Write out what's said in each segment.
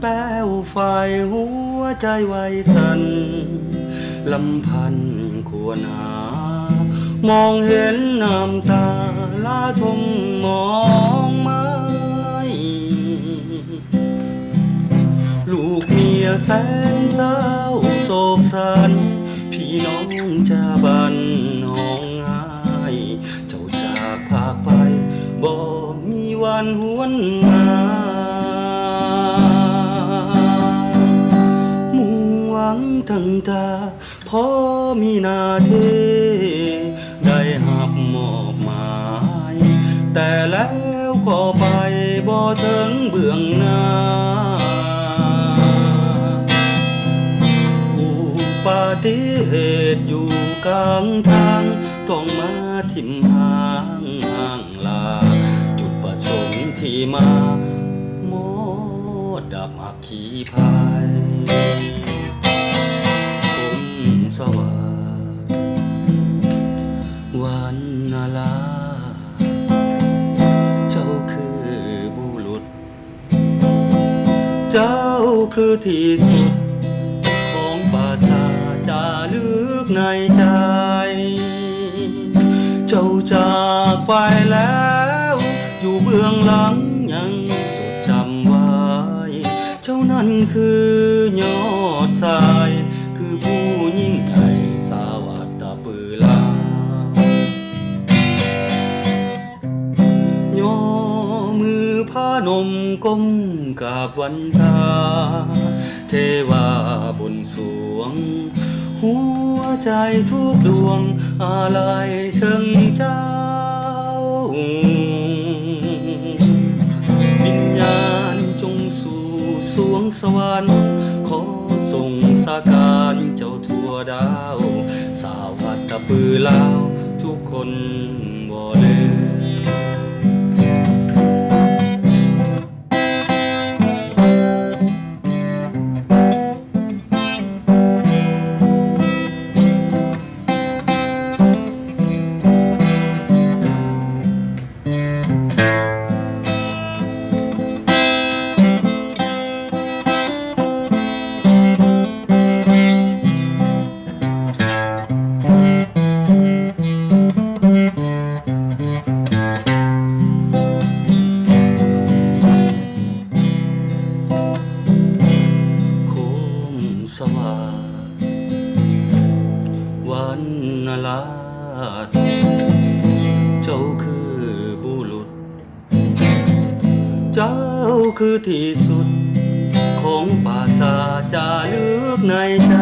ແປ້ວຝ້າຍຫົວໃຈໄວສັ່ນ ລຳພັນຂົວໜາ ມອງເຫັນນ້ຳຕາລະທົມມອງໄມ້ ລູກເມຍແສນເສົ້າໂສກສັນ ພີ່ນ້ອງຈາບ້ານຮ້ອງໄຫ້ ເຈົ້າຈາກພາກໄປ ບໍ່ມີວັນຫວນມາ ມຸ່ງຫວັງຕັ້ງຕາ ພໍມີໜ້າທີ່ ໄດ້ຮັບມອບໝາຍ ແຕ່ແລ້ວກໍໄປບໍ່ເຖິງເບື້ອງໜ້າ ອຸປະຕິເຫດຢູ່ກາງທາງ ຕ້ອງມາຖິ້ມຮ່າງ ຮ້າງລາ ຈຸດປະສົງທີ່ມາ ມອດດັບຮັກ ຂີ່ພາຍ ຄົມສະຫວາດ ວັນນະລາດ ເຈົ້າຄືບຸລຸດ ເຈົ້າຄືທີ່ສຸດ ຂອງປາສາດຈາລຶກໃນໃຈ ເຈົ້າຈາກໄປແລ້ວ ຢູ່ເບື້ອງຫຼັງຍັງຈົດຈຳໄວ້ ເຈົ້ານັ້ນຄືຍອດຊາຍ ຄືຜູ້ຍິ່ງໃຫຍ່ສາວັດຕະປືລາວ ຍໍມືພະນົມກົ້ມກາບວັນທາ ເທວາບົນສວງ ຫົວໃຈທຸກດວງອາໄລເຖິງເຈົ້າ ວິນຍານຈົ່ງສູ່ສວງສະຫວັນ ຂໍສົ່ງສະການເຈົ້າທົ່ວດາວ ສາວັດຕະປືລາວທຸກຄົນບໍ່ລືມ. ຄົມສະຫວາດ ວັນນະລາດ ເຈົ້າຄືບຸລຸດ ເຈົ້າຄືທີ່ສຸດ ຂອງປາສາດຈາລຶກໃນໃຈ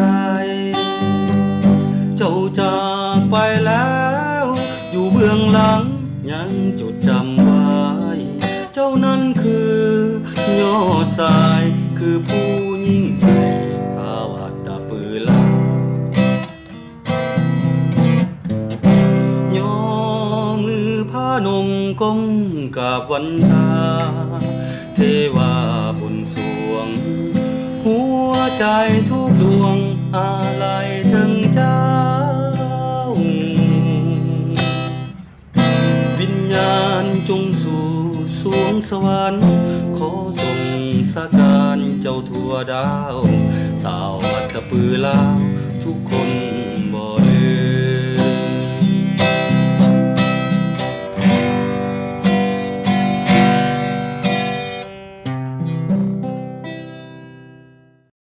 ເຈົ້າຈາກໄປແລ້ວ ຢູ່ເບື້ອງຫຼັງຍັງຈົດຈຳໄວ້ ເຈົ້ານັ້ນຄືຍອດຊາຍ ຄືຜູ້ຍິ່ງໃຫຍ່ສາວັດຕະປືລາວ ຍໍມືພະນົມກົ້ມກາບວັນທາ ເທວາບຸນສວງ ຫົວໃຈທຸກດວງອາໄລເຖິງເຈົ້າ ວິນຍານຈົ່ງສູ່ສວງສະຫວັນ ຂໍສົ່ງສະການເຈົ້າທົ່ວດາວ ສາວັດຕະປືລາວທຸກຄົນ